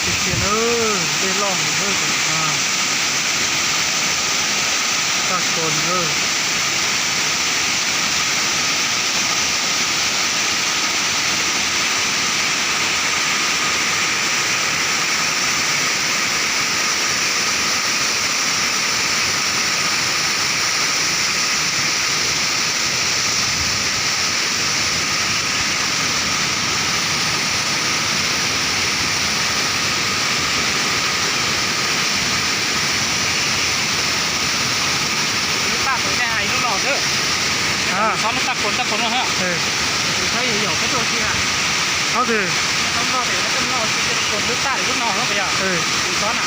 Tiag tiag nawb, dej loj heev nawb. Txaj kos nawb. Lub txaj puas nej hais lub no xwb. Xyov lub txaj puas txaj puas no ha. Xyov yog yog peb tuaj si na. Ob tug. Xyov lub no tias lub txaj lub no xwb yog. Xyov na.